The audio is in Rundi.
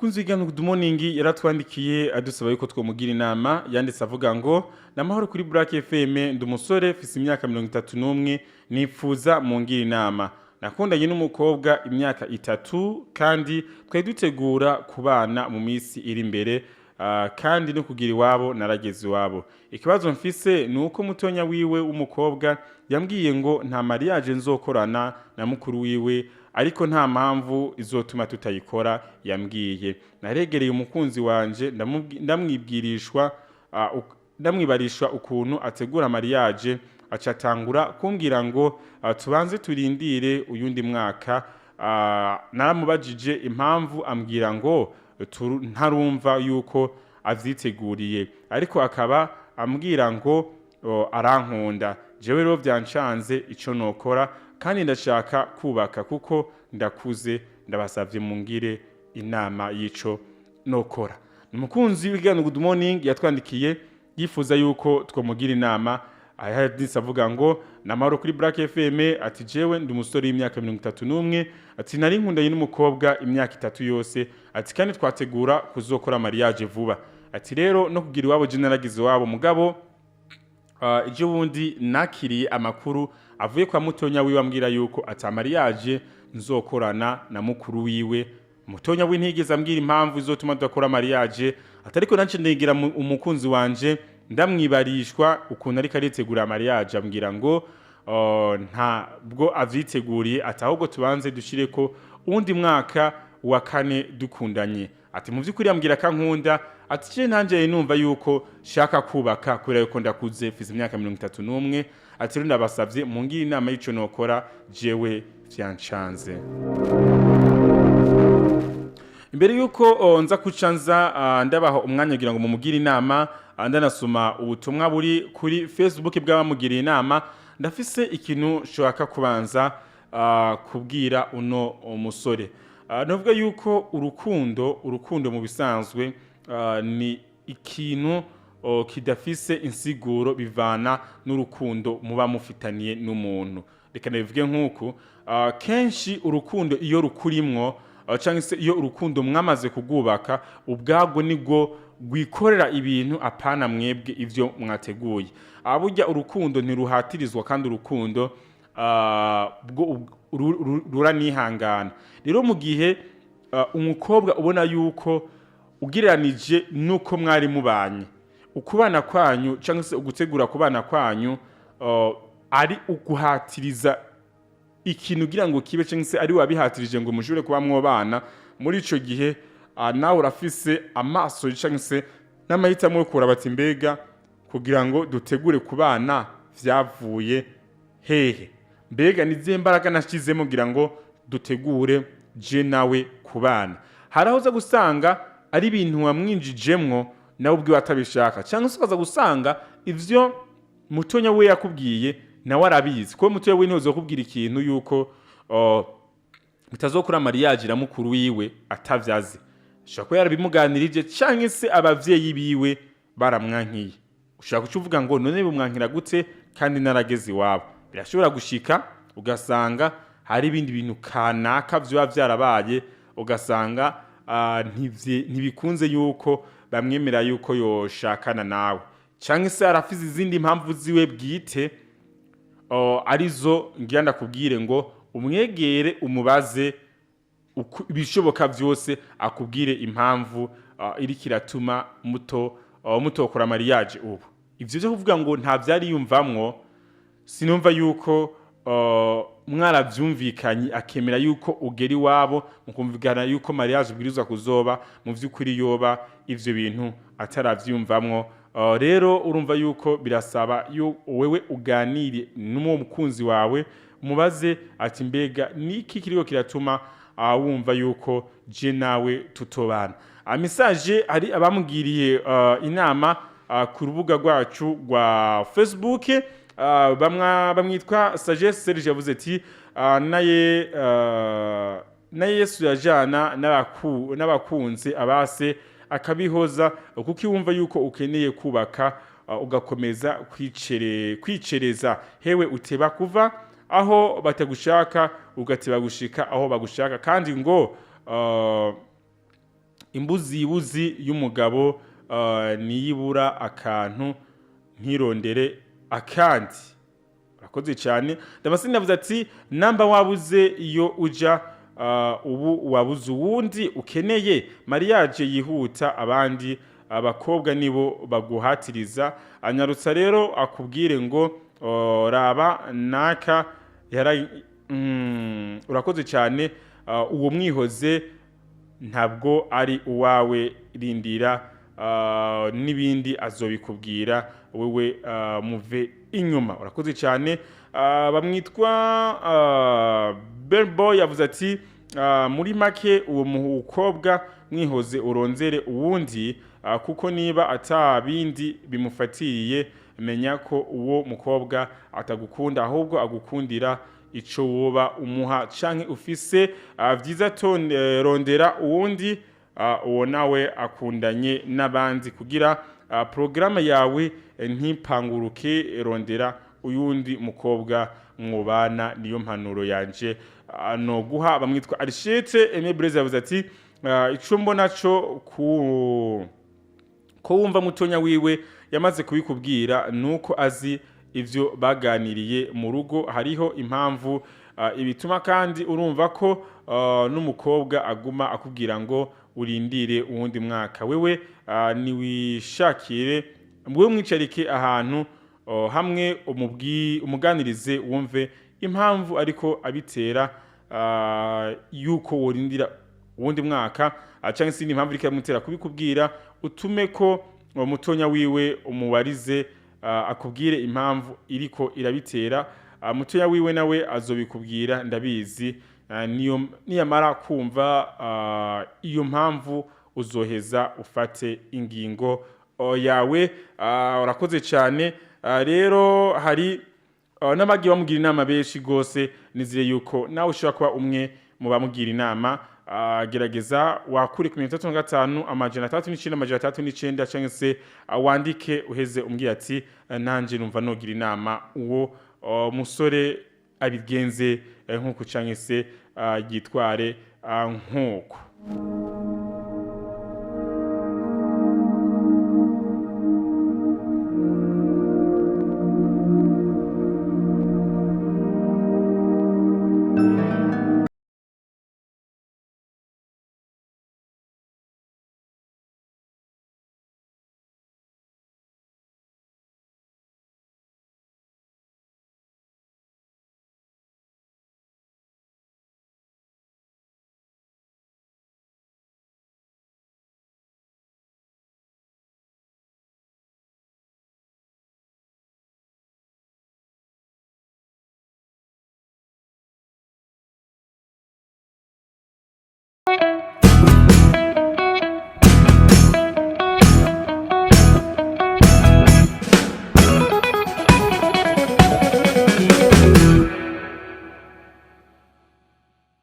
Umukunzi w'ikiganiro Good Morning yaratwandikiye adusaba yuko twomugira inama. Yanditse avuga ngo: "Namahoro kuri Black FM, ndi umusore, mfise imyaka 31, nifuza mungira inama. Nakundanye n'umukobwa imyaka 3 kandi twari dutegura kubana mu minsi iri imbere, kandi no kugira iwabo narageze iwabo. Ikibazo mfise ni uko mutonya wiwe w'umukobwa yambwiye ngo nta mariage nzokorana na mukuru wiwe, ariko nta mpamvu izotuma tutayikora yambwiye. Naregereye umukunzi wanje, ndamwibwirishwa, ndamwibarishwa ukuntu ategura mariage, aca atangura kumbwira ngo tubanze turindire uyundi mwaka. Naramubajije impamvu, ambwira ngo ntarumva yuko avyiteguriye, ariko akaba ambwira ngo arankunda. Jewe rero vyancanze ico nokora, kandi ndashaka kubaka kuko ndakuze. Ndabasavye mungire inama y'ico nokora." Umukunzi w'ikiganiro Good Morning yatwandikiye yifuza yuko twomugira inama. Ahadise avuga ngo: "Namahoro kuri Black FM." Ati: "Jewe ndi umusore w'imyaka 31." Ati: "Nari nkundanye n'umukobwa imyaka 3 yose." Ati: "Kandi twategura kuzokora mariage vuba." Ati: "Rero no kugira iwabo je naragize iwabo, mugabo ejo bundi nakiriye amakuru avuye kwa mutonya wiwe ambwira yuko ata mariage nzokorana na mukuru wiwe. Mutonya wiwe ntiyigeze ambwira impamvu izotuma tudakora mariage." Atariko nanje ndegera umukunzi wanje, ndamwibarishwa ukuntu ariko aritegura mariage, ambwira ngo ntabwo avyiteguriye, ati ahubwo tubanze dushireko uwundi mwaka wa kane dukundanye. Ati: "Mu vy'ukuri ambwira kankunda." Ati: "Je nanje numva yuko shaka kubaka kubera yuko ndakuze, mfise imyaka 31." Ati: "Rero ndabasavye mungire inama y'ico nokora, jewe vyancanze." Imbere yuko nza kuca nza ndabaha umwanya kugira ngo mumugire inama, ndanasoma ubutumwa buri kuri Facebook bw'abamugiriye inama, ndafise ikintu nshaka kubanza kubwira uno musore. Navuga yuko urukundo mu bisanzwe ni ikintu kidafise insiguro, bivana n'urukundo muba mufitaniye n'umuntu. Reka nabivuge nk'uku: kenshi urukundo iyo rukurimwo, canke se iyo urukundo mwamaze kugubaka, ubwabwo nibwo rwikorera ibintu, apana mwebwe ivyo mwateguye. Burya urukundo ntiruhatirizwa, kandi urukundo bwo ruranihangana. Rero mu gihe umukobwa ubona yuko ugereranije nuko mwari mubanye, ukubana kwanyu cyangwa se ugutegura kubana kwanyu ari uguhatiriza ikintu ugira ngo kibe, cyangwa se ari wabihatirije ngo mushobore kuba mwobana, muri ico gihe nawe urafise amaso cyangwa se n'amahitamo yo kuraba ati: "Mbega kugira ngo dutegure kubana vyavuye hehe? Mbega ni zihe mbaraga nashizemo kugira ngo dutegure je nawe kubana?" Hari aho uza gusanga ari ibintu wamwinjijemwo nawe ubwiwe atabishaka, cyangwa se ukaza gusanga ivyo mutonya we yakubwiye nawe arabizi, kuko mutonya we ntuzokubwira ikintu yuko mutazokora mariage na mukuru wiwe atavyazi. Ashobora kuba yarabimuganirije, canke se abavyeyi biwe baramwankiye. Ushobora kuca uvuga ngo: "None bumwankira gute kandi narageze iwabo?" Birashobora gushika ugasanga hari ibindi bintu kanaka vyoba vyarabaye, ugasanga ntibikunze yuko bamwemera yuko yoshakana nawe, canke se arafise izindi mpamvu ziwe bwite, arizo ngira ndakubwire ngo umwegere, umubaze ibishoboka vyose, akubwire impamvu iriko iratuma muto mutokora mariage ubu. Ivyo vyo kuvuga ngo nta vyari yumvamwo, sinumva yuko mwaravyumvikanye akemera yuko ugera iwabo, mukumvikana yuko mariage ibwirizwa kuzoba, mu vy'ukuri yoba ivyo bintu ataravyumvamwo. Rero urumva yuko birasaba yo wewe uganire n'uwo mukunzi wawe, umubaze ati: "Mbega niki kiriko kiratuma wumva yuko je nawe tutobana?" Message hari abamugiriye inama ku rubuga rwacu rwa Facebook. Bamwitwa Sagesse Serge yavuze ati: "Naye Yesu yajana n'abakunzi abase akabihoza, kuko iyo wumva yuko ukeneye kubaka ugakomeza kwicereza hewe, uteba kuva aho batagushaka ugateba gushika aho bagushaka." Kandi ngo Imbuzibuzi y'umugabo niyibura akantu ntirondere akandi. Urakoze cyane. Damascene yavuze ati namba wabuze iyo uja, ubu wabuze uwundi ukeneye mariage yihuta, abandi abakobwa nibo baguhatiriza. Anyarutsa rero akubwire ngo raba naka yara. Urakoze cyane. Uwo mwihoze ntabwo ari uwawe, rindira n'ibindi azobikubwira wewe, muve inyuma. Urakoze cyane. Bamwitwa Bellboy yavuze ati muri make uwo mukobwa mwihoze uronzere uwundi, kuko niba atabindi bimufatiriye menya ko uwo mukobwa atagukunda, ahubwo agukundira ico woba umuha canke ufise. Vyiza rondera uwundi, uwo nawe akundanye n'abandi kugira porogaramu yawe ntipanguruke. Rondera uyundi mukobwa mwubana, niyo mpanuro yanje no guha. Bamwitwa Arishete Aimé Blaise yavuze ati ico mbona co ku ko wumva mutonya wiwe yamaze kubikubwira nuko azi ivyo baganiriye mu rugo, hariho impamvu ibituma, kandi urumva ko n'umukobwa aguma akubwira ngo urindire uwundi mwaka. Wewe niwishakire, wewe mwicarike ahantu hamwe umuganirize wumve impamvu ariko abitera yuko worindira uwundi mwaka, canke se impamvu iriko iramutera kubikubwira. Utume ko uwo mutonya wiwe umubarize, akubwire impamvu iriko irabitera. Mutonya wiwe nawe azobikubwira ndabizi. Niyo niyamara kumva iyo mpamvu uzoheza ufate ingingo yawe. Urakoze cyane. Rero hari n'abagiye bamugira inama benshi gose, nizire yuko nawe ushobora kuba umwe mu bamugira inama. Gerageza wakure ku 35 609 609 cyangwa se wandike uheze umbwira ati nanje numva nogira inama uwo musore abigenze nk'uku cyangwa se yitware nk'uku.